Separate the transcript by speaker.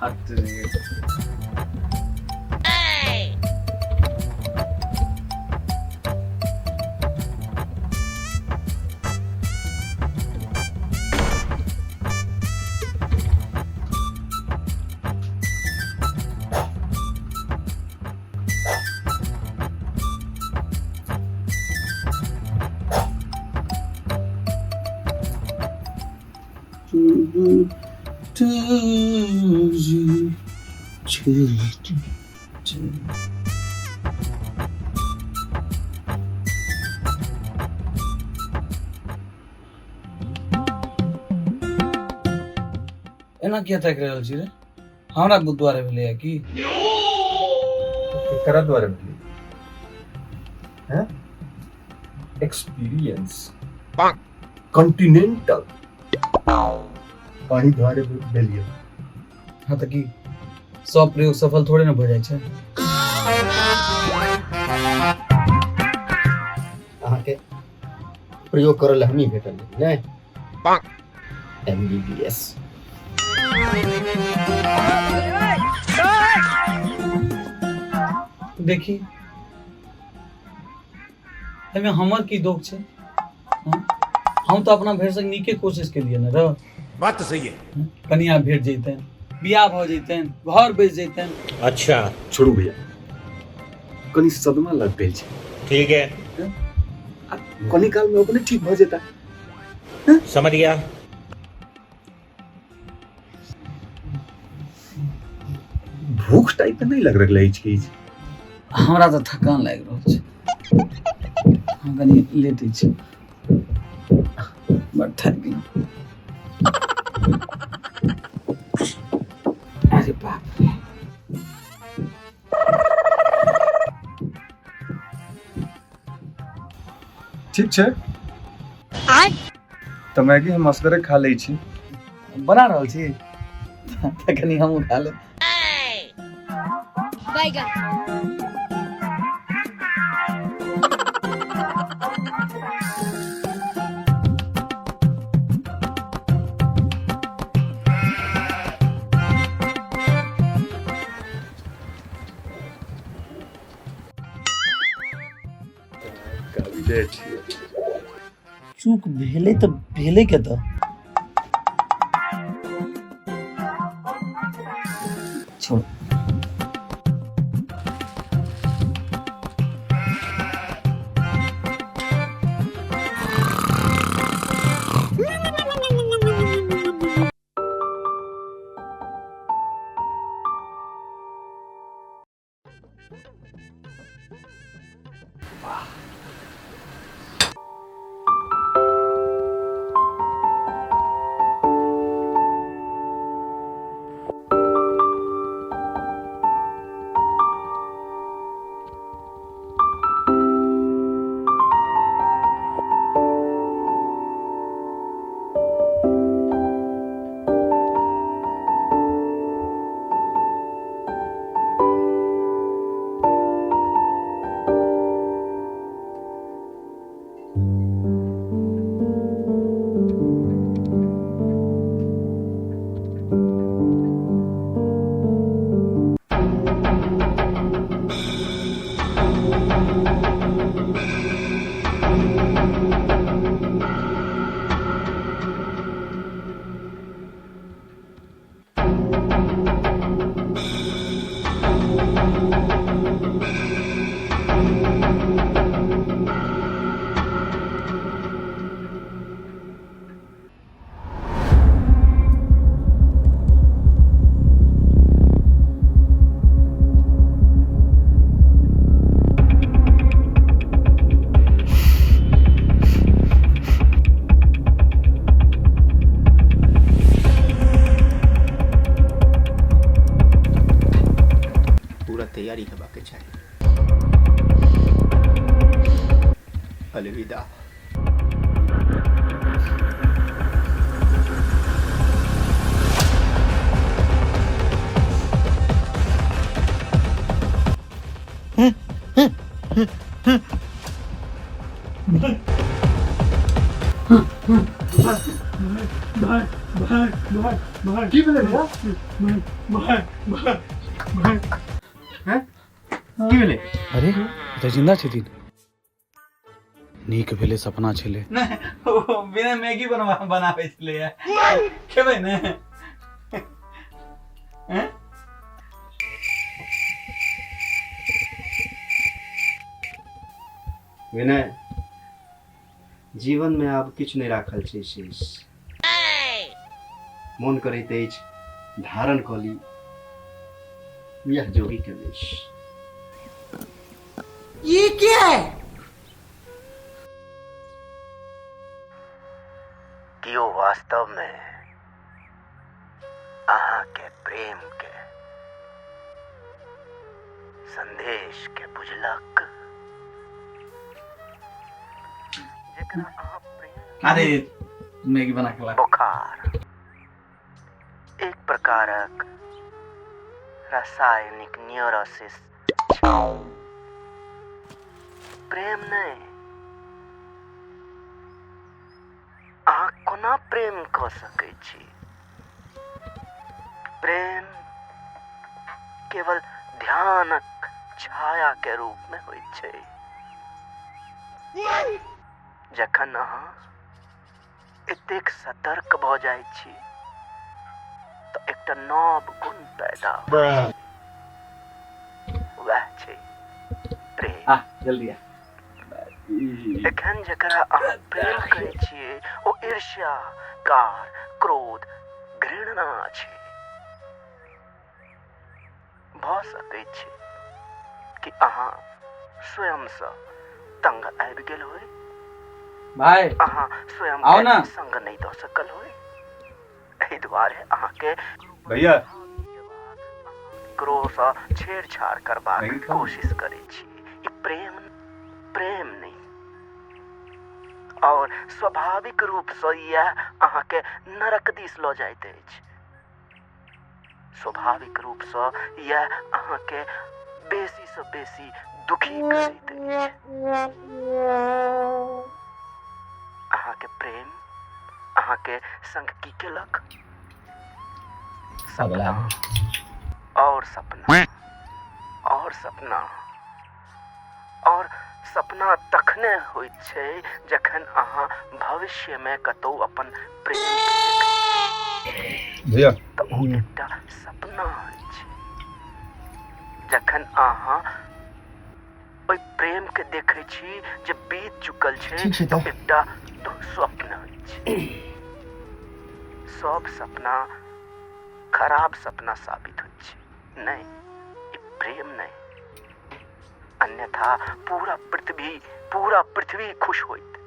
Speaker 1: हट रे। एना किया ताकि रहल छी रे? हमरा दुआरे भेलैया की?
Speaker 2: केकरा दुआरे भेलै हैं? एक्सपीरियंस कॉन्टिनेंटल
Speaker 3: पानी दुआरे भेल यऽ।
Speaker 1: हाँ तऽ की सब प्रयोग सफल थोड़े ने भऽ जाइ छै।
Speaker 3: अहाँके प्रयोग करऽ लए हमही भेटल रही नहि एम बी बी एस।
Speaker 1: देखी, एहिमे हमर की दोख छै? हँ? हम तऽ अपना भरिसँ नीके कोशिश केलियै ने रह।
Speaker 4: बात तो सही है।
Speaker 1: कनिया भेट जैतनि, बियाह भऽ जैतनि, घर बसि जैतनि।
Speaker 4: अच्छा।
Speaker 2: छोड़ू भैया, कनी सदमा लग गेल छै।
Speaker 4: ठीक है।
Speaker 2: आ कनी काल में अपने ठीक भऽ जेता।
Speaker 4: समझ गया।
Speaker 2: भूख टाइप के नहीं लग रहल अछि किछु?
Speaker 1: हमरा तऽ थकान लागि रहल छै, हम कनि लेटै छी, बड़ थाकि गेलहुँ। अरे बाप रे।
Speaker 2: ठीक छै तऽ मैगी हम असगरे खा लै छी।
Speaker 1: बना रहल छी तऽ कनि हमहूँ खा लेब।
Speaker 5: बैगन।
Speaker 1: चूक भेलै तऽ भेलै कतऽ? छोड़।
Speaker 3: पूरा तैयारी हेबाक चाही। अलविदा।
Speaker 1: भाई भाई भाई भाई
Speaker 3: की भेलै भैया?
Speaker 1: भाई भाई भाई
Speaker 3: हैं? की भेलै?
Speaker 1: अरे तऽ जिंदा छथिन। नीक भेलै, सपना छलै। नहि, ओ बिना मैगी बनवा बनाबै छलैया। खेबै ने? हैं?
Speaker 3: विनय, जीवन में आब किछु नहि राखल छै शेष। मोन करैत अछि धारण कऽ ली यह जोगी के वेश।
Speaker 5: ये क्या है?
Speaker 3: कि ओ वास्तव में अहाँ के प्रेम के संदेश के बुझलक, जेकरा अहाँ प्रेम।
Speaker 1: अरे, मैगी बना के ला।
Speaker 3: बुखार एक प्रकारक रासायनिक न्यूरोसिस छै, प्रेम नहि। अहाँ कोना प्रेम कऽ सकै छी? प्रेम केवल ध्यानक छाया के रूप में होइत छै। जखन अहाँ एतेक सतर्क भऽ जाइ छी तऽ एकटा नव गुण पैदा होइ छै। वएह छै प्रेम।
Speaker 1: आ, जल्दी आ।
Speaker 3: एखन जकरा अहाँ प्रेम करै छियै, ओ ईर्ष्या, कार, क्रोध, घृणा छै। भऽ सकै छै कि अहाँ स्वयंसँ तंग आबि गेल होइ।
Speaker 1: भाई।
Speaker 3: अहाँ स्वयं
Speaker 1: आउ
Speaker 3: के
Speaker 1: ने।
Speaker 3: संग नहि दऽ सकल होइ। एहि दुआरे अहाँके
Speaker 2: भैया।
Speaker 3: क्रोधसँ छेड़छाड़ करबाक
Speaker 2: मैगी खाउ।
Speaker 3: कोशिश करै छी। ई प्रेम प्रेम नहि और स्वाभाविक रूपसँ इएह अहाँके नरक दिस लऽ जाइत अछि। स्वाभाविक रूपसँ इएह अहाँके बेसीसँ बेसी दुखी करैत अछि। अहाँके प्रेम अहाँके संग की केलक? सपना और सपना और सपना और सपना। तखने होइत छै जखन अहाँ भविष्यमे कतौ अपन प्रेम के देखै
Speaker 2: भैया।
Speaker 3: तऽ ओ एकटा सपना होइ छै। जखन अहाँ ओहि प्रेम के देखै छी जे बीत चुकल छै,
Speaker 6: ठीक छै।
Speaker 3: तऽ
Speaker 6: तऽ
Speaker 3: एकटा दुःस्वप्न होइ छै। सब सपना खराब सपना साबित होइ छै। नहि, ई प्रेम नहि, अन्यथा पूरा पृथ्वी, पूरा पृथ्वी खुश होइत।